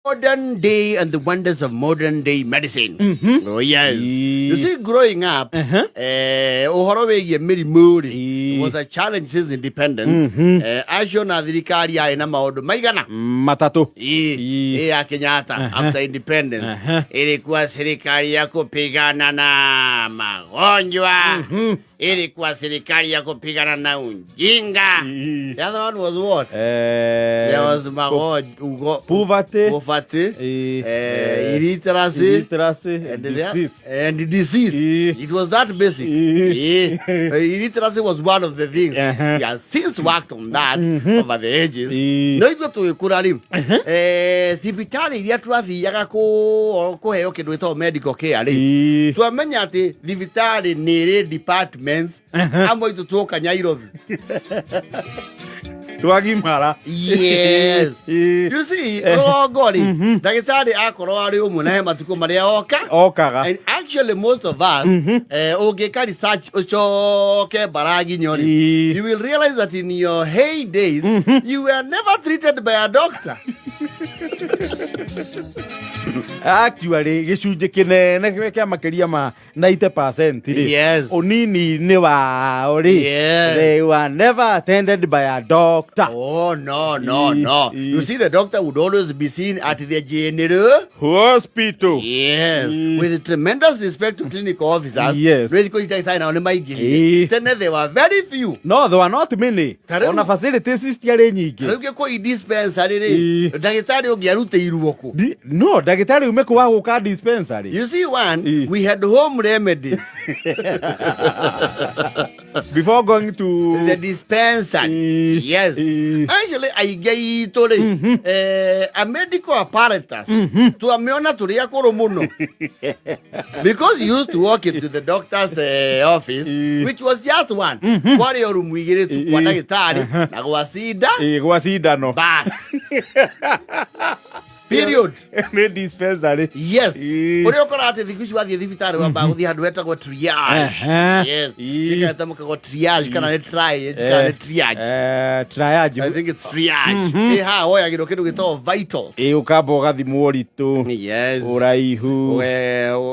Modern day and the wonders of modern day medicine. Oh yes. You see, growing up, ũhoro wĩgiĩ mĩrimũ rĩ was a challenge since independence. Acio na thirikari yarĩ na maũndũ maigana? Matatũ. Ii ya Kenyatta after independence ilikuwa serikali ya kupigana na magonjwa, ilikuwa serikali ya kupigana na ujinga. The other one was what? There was magonjwa, poverty. Poverty, illiteracy, illiteracy and disease. And disease. It was that basic. Illiteracy was one of the things. We have since worked on that over the ages. No ithuĩ tũgĩkũra rĩ, thibitarĩ iria twathiaga kũheo kĩndũ gĩtagwo medical care rĩ, twamenya atĩ thibitarĩ nĩ ĩrĩ departments, amwe itũ tuoka Nyairobi. Twagimara. Yes. You see, rũgongo rĩ, ndagĩtarĩ akorwo arĩ ũmwe na he matukũ marĩa oka. Okaga. And actually most of us, ũngĩka research ũcoke mbaraginyo rĩ, you will realize that in your heydays you were never treated by a doctor. Actually gĩcunjĩ kĩnene kĩa makĩria ma 90% rĩ, ũnini-inĩ wao rĩ, they were never attended by a doctor. Oh no, no, no. You see, the doctor would always be seen at the general hospital. Yes. With tremendous respect to clinical officers. Rä thikå ici ndagĩtarĩ nao nĩ maingĩhire. Tene there were very few. No, there were not many. Ta rĩu- Ona facilities citiarĩ nyingĩ. Rĩu gĩkũi dispensary rĩ, ndagĩtarĩ ũngĩarutĩirwo kũ? No ndagĩtarĩ ume kũ wa gũka dispensary? You see, one, we had home remedies before going to the dispensary. Yes. Actually, aingĩ itũ rĩ, a medical apparatus twamĩona tũrĩ akũrũ mũno, because you used to walk into the doctor's office, which was just one. Kwarĩ o rumu igĩrĩ tu, kwa ndagĩtarĩ na gwa cinda. Gwa cindano. Bas, period. Nĩ dispensary. Yes. Ũrĩa ũkoraga atĩ thikũ ici wathiĩ thibitarĩ wambaga gũthiĩ handũ hetagwo triage. Yes. Ĩgatamũkagwo triage kana nĩ triage kana nĩ triage? Triage. I think it's triage. Ĩ haha woyagĩrwo kĩndũ gĩtagwo vitals. Ũkamba ũgathimwo ũritũ, ũraihu,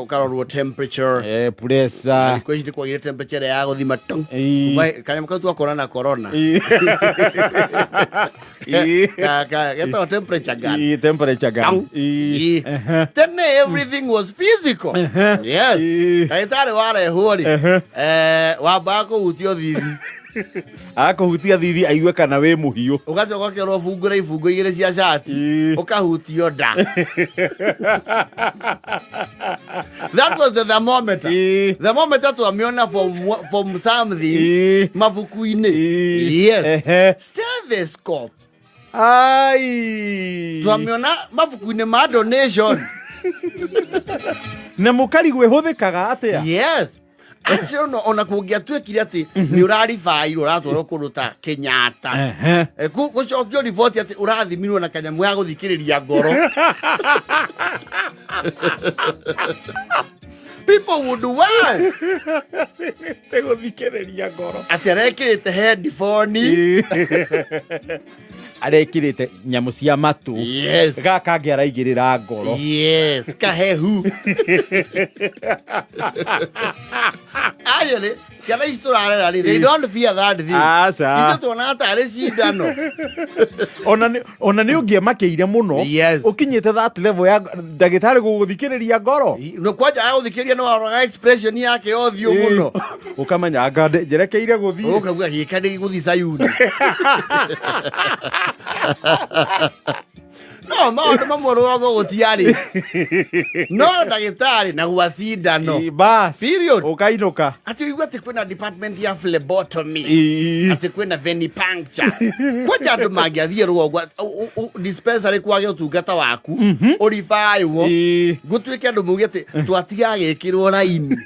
ũkarorwo temperature, pressure. Thikũ ici nĩ kwagire temperature ĩrĩa ya gũthima tung. Kanyamũ kau twakora na corona. Getagwo temperature gun. Temperature gun. Tung. Tene everything was physical. Yes. Ndagĩtarĩ warehwo rĩ, wambaga kũhutio thithi. Akũhutia thithi aigue kana wĩ mũhiũ. Ũgacoka ũkerwo bungũra ibungo igĩrĩ cia cati, ũkahutio nda. That was the thermometer. Thermometer twamĩona from something mabuku-inĩ. Yes. Stethoscope Ai. Twamĩona mabuku-inĩ ma donation. Na mũkarigwo ĩhũthĩkaga atĩa. Yes, acio no ona kũngĩatuĩkire atĩ nĩ ũraribairwo ũratwarwo kũndũ ta Kenyatta, gũcokio riboti atĩ ũrathimirwo na kanyamũ ga gũthikĩrĩria ngoro, people would want Nĩ gũthikĩrĩria ngoro. Atĩ arekĩrĩte headphone. Arekĩrĩte nyamũ cia matũ. Gaka kangĩ araigĩrĩra ngoro. Yes, kahehu. Actually, ciana ici tũrarera rĩ, they don't fear that thing. Aca. Ithuĩ tuonaga tarĩ cindano. Ona nĩ ũngĩemakĩire mũno ũkinyĩte that level ya ndagĩtarĩ gũgũthikĩrĩria ngoro. No kwanja agũthikĩria no waroraga expression yake ya ũthiũ mũno. Ũkamenya anga njerekeire gũthiĩ. Ũkauga gĩka nĩ gũthiĩ Sayuni. No maũndũ mamwe rũgongo gũtiarĩ no ndagĩtarĩ na gwa cindano. Bas. Period. Ũkainũka. Atĩ ũigue atĩ kwĩna department ya phlebotomy, atĩ kwĩna venipuncture, kwanja andũ mangĩathiĩ rũgongo dispensary kwage ũtungata waku ũribaĩwo, gũtuĩke andũ mauge atĩ twatigaga gĩkĩrwo raini.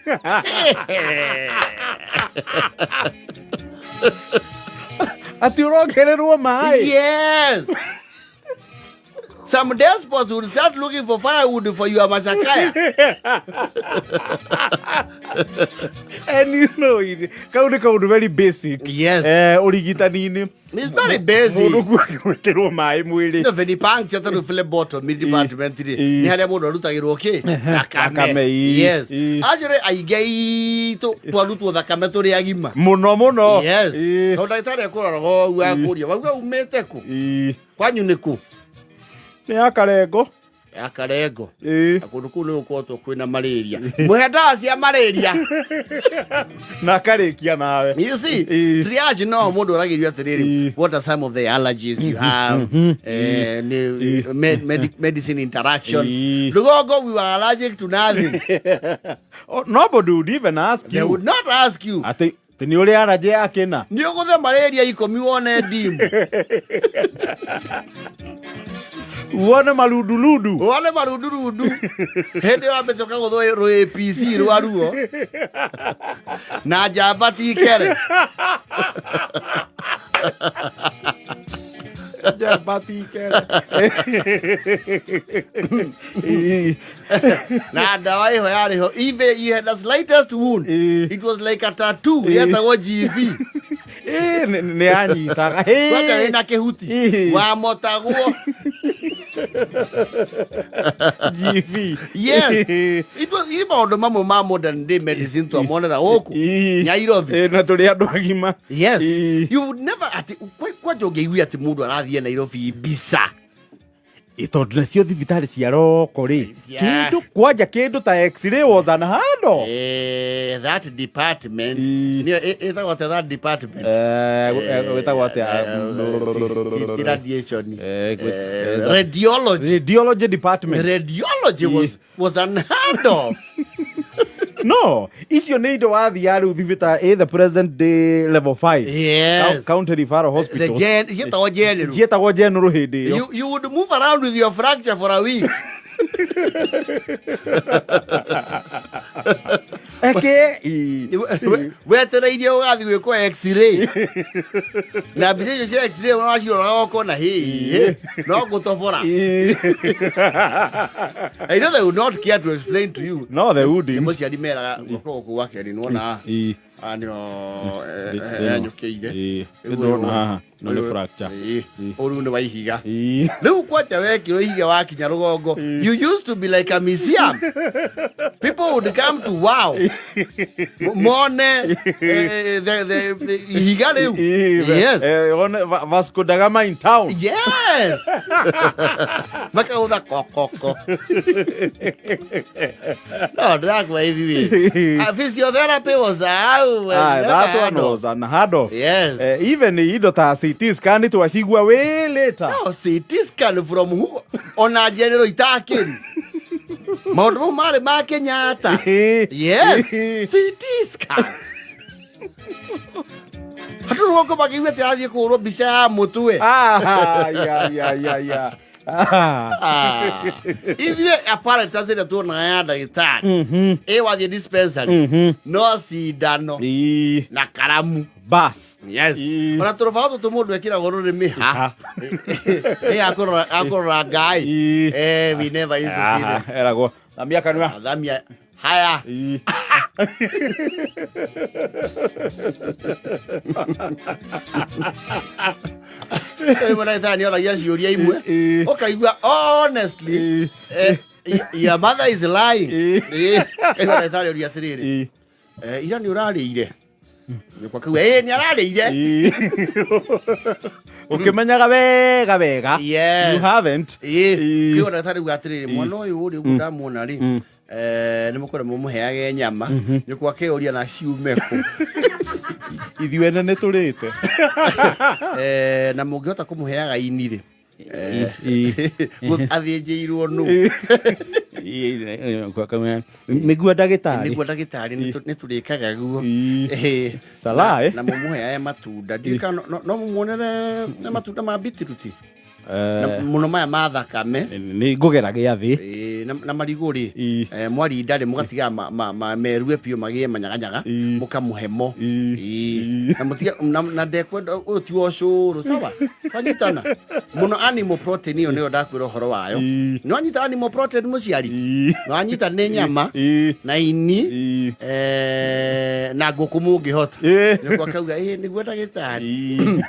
Atĩ ũrongererwo maĩ. Yes. Some despots would start looking for firewood for your macakaya. And you know it, kau nĩ kaũndũ very basic. Yes. Ũrigitani-inĩ. It's very basic. Mũndũ gwĩkĩrwo maĩ mwĩrĩ. No venipuncture tondũ phlebotomy department rĩ nĩ harĩa mũndũ arutagĩrwo kĩ Thakame, thakame. Yes. Actually aingĩ aitũ twarutwo thakame tũrĩ agima. Mũno mũno. Yes. Tondũ ndagĩtarĩ ekũroraga ũguo akũria wauga umĩte kũ? Kwanyu nĩ kũ? Nĩ ya Karengo. Ya Karengo. Na kũndũ kũu nĩ gũkoretwo kwĩna malaria. Mũhe ndawa cia malaria. Na akarĩkia nawe. You see, triage no mũndũ oragĩrio atĩrĩrĩ, what are some of the allergies you have? Nĩ medicine interaction. Rũgongo, we were allergic to nothing. Oh, nobody would even ask They you. would not ask you. Atĩ atĩ nĩ ũrĩ allergy ya kĩna. Nĩ ũgũthe malaria ikũmi wone ndimu. Wone marundurundu. Wone marundurundu. Hĩndĩ ĩyo wambĩte ũkagũthwo rũ APC rwa ruo. Na njamba ti kere. Njamba ti kere. Na ndawa ĩho yarĩ ho. Even you had the slightest wound. It was like a tattoo. Yetagwo GV. Nĩ yanyitaga. Kwanja wĩna kĩhuti. Wamotagwo. GV. Yes. It was i maũndũ mamwe ma modern day medicine twamonera gũkũ Nairobi. Na tũrĩ andũ agima. Yes. You would never ati kwanja ũngĩigua atĩ mũndũ arathiĩ Nairobi mbica. Tondũ nacio thibitarĩ cia roko rĩ, kĩndũ kwanja kĩndũ ta x-ray was unheard of. That department nĩyo ĩtagwo atĩa that department? Wĩtagwo atĩa? Ti radiation. Radiology. Radiology department. Radiology was unheard of. No, icio nĩ indo wathiaga rĩu thibitarĩ the present day level 5. Yes. County referral The hospital. gen, ciĩtagwo general. Ciĩtagwo general hĩndĩ ĩyo. You would move around with your fracture for a week. Eke, Wetereirie ũgathiĩ gwĩkwo x-ray. Na mbica icio cia x-ray waciroraga ũkona hĩ, no ngũtobora. I know they would not care to explain to you. No, they wouldn't. Nĩ mũciari meraga guoko gũkũ gwake nĩ nĩwona haha nĩho enyũkĩire. Nĩ ndĩrona haha, no nĩ fracture. Ũru nĩ wa ihiga. Rĩu kwanja wekĩrwo ihiga wakinya rũgongo, you used to be like a museum. People would come to wow. Mone the ihiga rĩu. Yes. One Vasco da Gama in town. Yes. Makauga kokoko. No, ndĩrakwa ithuĩ. Physiotherapy was out. That one was unheard of. Yes. Even indo ta CT scan twacigua way later. No, CT scan from who? Ona general itakĩri. Maũndũ mau marĩ ma Kenyatta. Yes. CT scan. Hatũ rũgongo makĩigua atĩ arathiĩ kũhũrwo mbica ya mũtwe. Ya, ya, ya, ya. Ithuĩ apparatus ĩrĩa tuonaga ya ndagĩtarĩ ĩ wathiĩ dispensary no cindano na karamu. Bas. Yes. Ona tũrũbaũ tũtũ mũndũ ekĩragwo rũrĩmĩ ha. Ĩ akũrora Ngai. We never used to see them. Eragwo thamia kanua. Thamia haya. Rĩmwe ndagĩtarĩ nĩ oragia ciũria imwe. Ũkaigua honestly, your mother is lying. Ũkaigua ndagĩtarĩ oria atĩrĩrĩ, ira nĩ ũrarĩire? Nyũkwa akauga, ĩĩ, nĩ ararĩire. Ũkĩmenyaga wega wega. Yes. You haven't. Ũkaigua ndagĩtarĩ auga atĩrĩrĩ, mwana ũyũ rĩ, ũguo ndamwona rĩ, nĩ mũkwenda mũmũheage nyama. Nyũkwa akĩũria na ciume kũ. Ithuĩ ene nĩ tũrĩte. Na mũngĩhota kũmũheaga ini rĩ, athĩnjĩirwo nũ? Nĩguo ndagĩtarĩ. Nĩguo ndagĩtarĩ, nĩ tũrĩkaga guo. Salah, eh? Na mũmũheage matunda. Ndiũĩ kana no mũmuonere na matunda ma beetroot. Na mũno maya ma thakame. Nĩ ngũgera gĩathĩ. na marigũ rĩ, mwarinda rĩ, mũgatiga merue biũ magĩe manyaganyaga, mũkamũhe mo. Na mũtige na ndekwenda ũyũ ti wa ũcũrũ, sawa, twanyitana mũno. Animal protein ĩyo nĩyo ndakwĩra ũhoro wayo. Nĩwanyita animal protein, mũciari? Nĩwanyita nĩ nyama na ini na ngũkũ mũngĩhota. Nyũkwa akauga ĩ nĩguo ndagĩtarĩ.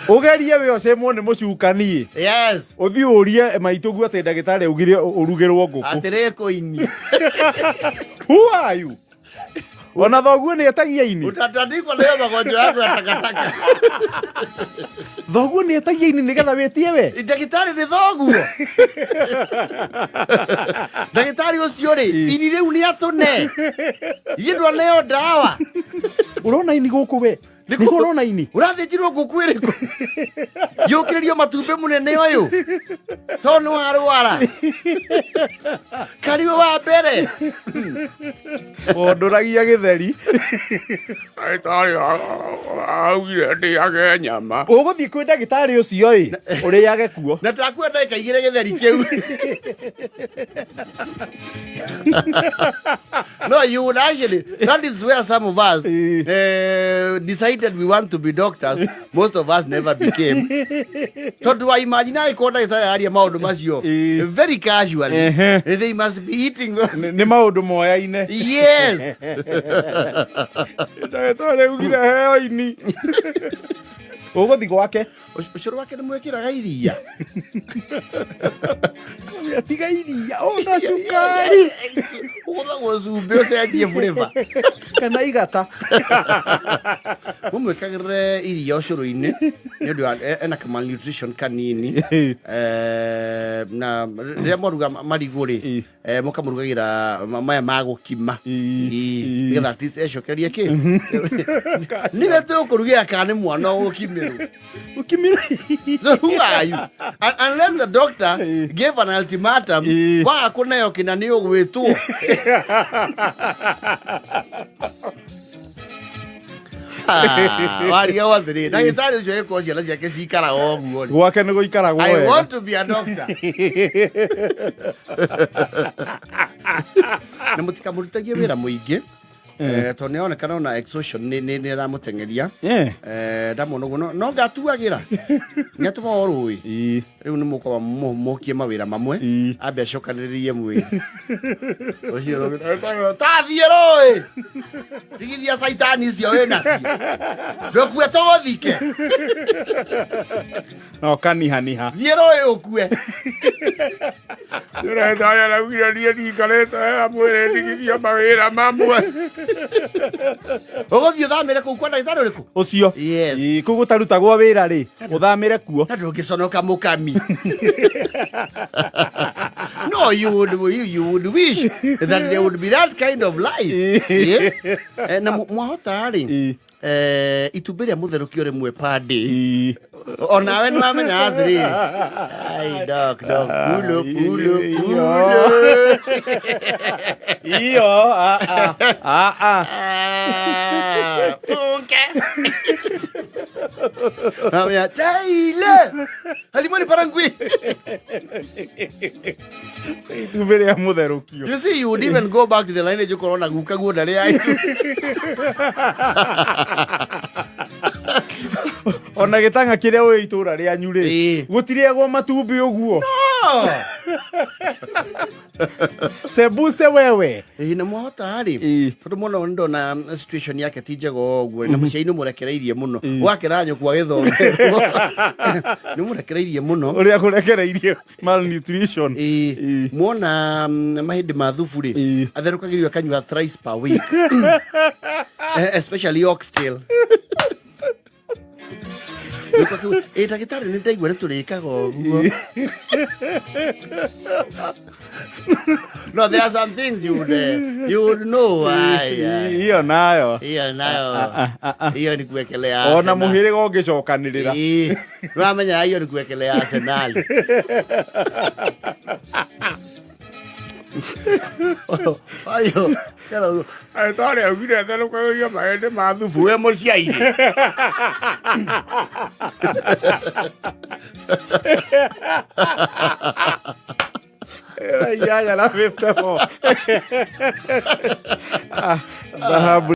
Ũgerie wĩ ũcemwo nĩ mũcukani. Yes. Ũthiĩ ũrie maitũguo atĩ ndagĩtarĩ augire ũrugĩrwo ngũkũ. Atĩrĩ kũini. Who are you? Ona thoguo nĩ etagia ini. Utatandikwa nayo magonjwa yako ya takataka. Thoguo nĩ etagia ini nĩgetha wĩtie we. Ndagĩtarĩ nĩ thoguo, ndagĩtarĩ ũcio rĩ, ini rĩu nĩ atũne ithe ndwaneo ndawa. Ũrona ini gũkũ we? Nĩguo ũrona ini. Ũrathĩnjirwo ngũkũ ĩrĩkũ yũkĩrĩrio matumbĩ mũnene ũyũ tondũ nĩ warwara kariwe wa mbere? Wondoragia gĩtheri. Ndagĩtarĩ augire ndĩage nyama. Ũgũthiĩ kwĩ ndagĩtarĩ ũcio ĩ ũrĩage kuo. Na takua ndagĩka igĩrĩ gĩtheri kĩu. No, you would actually, that is where some of us decided we want to be doctors. Most of us never became, tondũ wa imagine angĩkorwo ndagĩtarĩ aria maũndũ macio very casually, they must be eating those. Nĩ maũndũ moyaine. Yes. Ndagĩtarĩ augire heo ini. Ũgũthiĩ gwake. Ũcũrũ wake nĩ mwĩkĩraga iria. Tiga iria ona cukari. Ũgũthagwo cumbĩ ũcenjie flavour. Kana igata. Mũmwĩkagĩrĩre iria ũcũrũ-inĩ nĩ ũndũ wa ena ka malnutrition kanini. Na rĩrĩa mwaruga marigũ rĩ, mũkamũrugagĩra maya ma gũkima. Nĩgetha at least ecokerie kĩ nĩwe tũkũrugĩra kana nĩ mwana ũgũkimĩrwo. Ũkimĩrwo. So who are you? Unless the doctor gave an ultimatum, waga kũneo kĩna nĩ ũgwĩtwo. Ah, waria atĩrĩ, ndagĩtarĩ ũcio ĩkorwo ciana ciake cikaraga ũguo rĩ. Gwake nĩ gũikaragwo I wega. want to be a doctor. Na mũtikamũrutagie wĩra mũingĩ, tondũ nĩ onekana ona exhaustion nĩ ĩramũteng'eria. Ndamona ũguo no ngatuagĩra nĩ atũmaga rũĩ. Rĩu nĩ mũkwamba mũkie mawĩra mamwe. Ambe acokanĩrĩrie mwĩrĩ ũcio tathiĩ rũĩ rigithia caitani icio wĩ nacio ndũkue tũgũthike. Na ũkanihaniha. Thiĩ rũĩ ũkue. Ndagĩtarĩ araugire niĩ ndiikarĩte wega mwĩrĩ ndigithio mawĩra mamwe. Ũgũthiĩ ũthamĩre kũu kwa ndagĩtarĩ ũrĩkũ? Ũcio. Yes. Kũu gũtarutagwo wĩra rĩ, ũthamĩre kuo. Na ndũngĩconoka mũkami? No, you would wish that there would be that kind of life, yeah? Na mwahota rĩ, itumbĩ rĩa mũtherũkio rĩmwe per day. Onawe nĩ wamenya atĩrĩrĩ, ai doc, doc, pulo pulo pulo. Iyo, ah, ah, ah, ah. Ah, funke. Wamenya taile halimoni parangui. Itumbĩ rĩa mũtherũkio. You see, you would even go back to the lineage ũkorwo na guka guo ndarĩ aitu. Ona gĩtang'a kĩrĩa wĩ itũra rĩanyu rĩ, gũtirĩagwo matumbĩ ũguo sebuse wewe. Ĩĩ, na mwahota rĩ, tondũ mwana ũyũ nĩndona situation yake ti njega ũguo, na mũciari nĩ mũrekereirie mũno, ũgakĩra nyũkwa gĩthomerwo nĩ mũrekereirie mũno. Ũrĩa kũrekereirie malnutrition. Muona mahĩndĩ ma thubu rĩ, atherũkagĩrio akanyua thrice per week, especially oxtail. Nyũkwa akiuga, ĩ ndagĩtarĩ nĩ ndaigua nĩ tũrĩkaga ũguo. No, there are some things you would know. Ai, ai. Iyo nayo. Hiyo nayo, hiyo ni kuwekelea Ona Arsenal. mũhĩrĩga ũngĩcokanĩrĩra. Ĩĩ, nĩwamenya hiyo ni kuwekelea Arsenal. Ayo, kera Ndagĩtarĩ augire therũkagĩria mahĩndĩ ma thubu we mũciaire. 8 na 54. Ah, dhahabu.